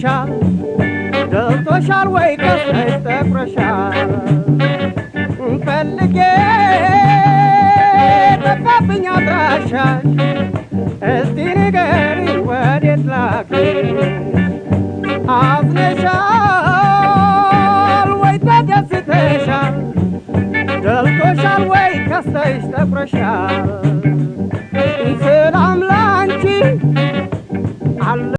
አዝነሻል? ደልቶሻል ወይ ከስረሽ ጠቁረሻል? ፈልጌ ጠፋብኝ አድራሻሽ፣ እስቲ ንገሪኝ ወዴት ላግኝሽ? አዝነሻል ወይ ተደስተሻል? ደልቶሻል ወይ ከስተሽ ጠቁረሻል?